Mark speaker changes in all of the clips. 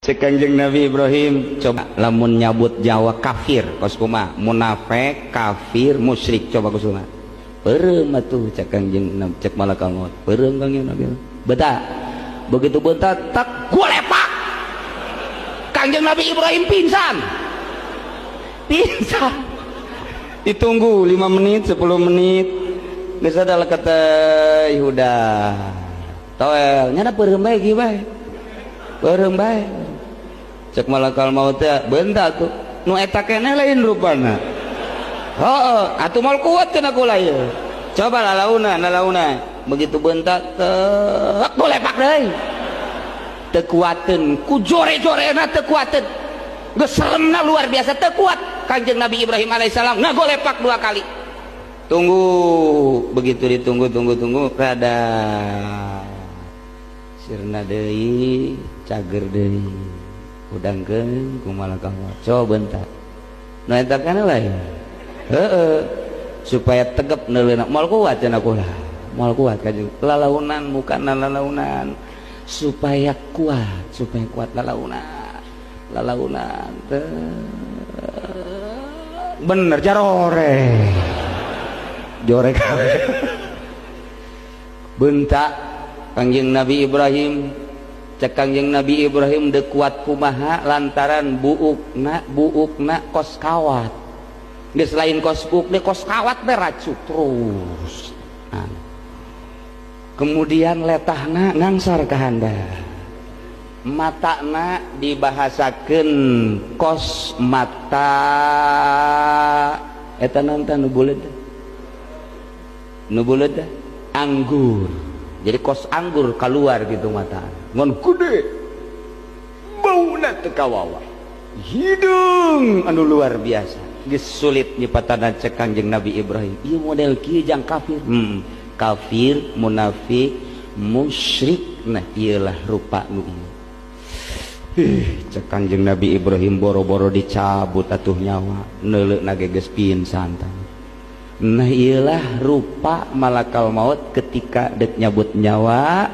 Speaker 1: Cek Kangjeng Nabi Ibrahim, coba lamun nyabut nyawa kafir kos kumaha? Munafik, kafir, musyrik, coba kos kumaha? Peureum atuh, cek Kangjeng, cek malakal maut. Peureum Kangjeng Nabi. Beta. Begitu bentak tak golepak. Kangjeng Nabi Ibrahim pingsan. Pingsan. Ditunggu 5 menit, 10 menit. Geus adalah kata Yehuda. Toel, nyana peureum bae kieu bae. Peureum bae. Cek malakal maut teh bentak tuh. Nu eta keneh lain rupana. Heeh, atuh moal kuat cenah kula ieu. Coba lalauna, lalauna. Begitu bentak tek golepak deui. Teu kuateun, ku jore-jorena teu kuateun. Geus seremna luar biasa, teu kuat. Kangjeng Nabi Ibrahim alaihissalam ngagolepak dua kali. Tunggu, begitu ditunggu tunggu tunggu rada sirna deui, cager deui. Udangkeun ku malakal maut. Coba bentar. Nu eta kana lain. Heeh. Supaya tegep neuleuna moal kuat cenah kula. Moal kuat kanjeng. Lalaunan mukana lalaunan supaya kuat, supaya kuat lalaunan. Lalaunan teh bener jarore. Jore kabeh. Bentak Kangjeng Nabi Ibrahim, cek Kangjeng Nabi Ibrahim deu kuat kumaha lantaran buukna, buukna kos kawat. Geus lain kos buuk deui, kos kawat teh racuk terus. Nah. Kemudian letahna ngangsar ka handap. Matana dibahasakeun kos mata eta naon teh nu buleud? Nu buleud teh anggur. Jadi kos anggur keluar gitu mata. Ngon gede. Bauna teu kawawa. Hidung anu luar biasa. Geus sulit nyipatana cek Kangjeng Nabi Ibrahim. Ieu model kieu jang kafir. Kafir, munafik, musyrik. Nah, ieulah rupa nu ieu. Cek Kangjeng Nabi Ibrahim boro-boro dicabut atuh nyawa, neuleuna ge geus pingsan tah. Nah, ieulah rupa malakal maut ketika dek nyabut nyawa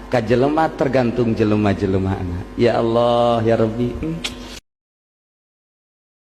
Speaker 1: ka jelema tergantung jelema-jelemana. Ya Allah, ya Rabbi.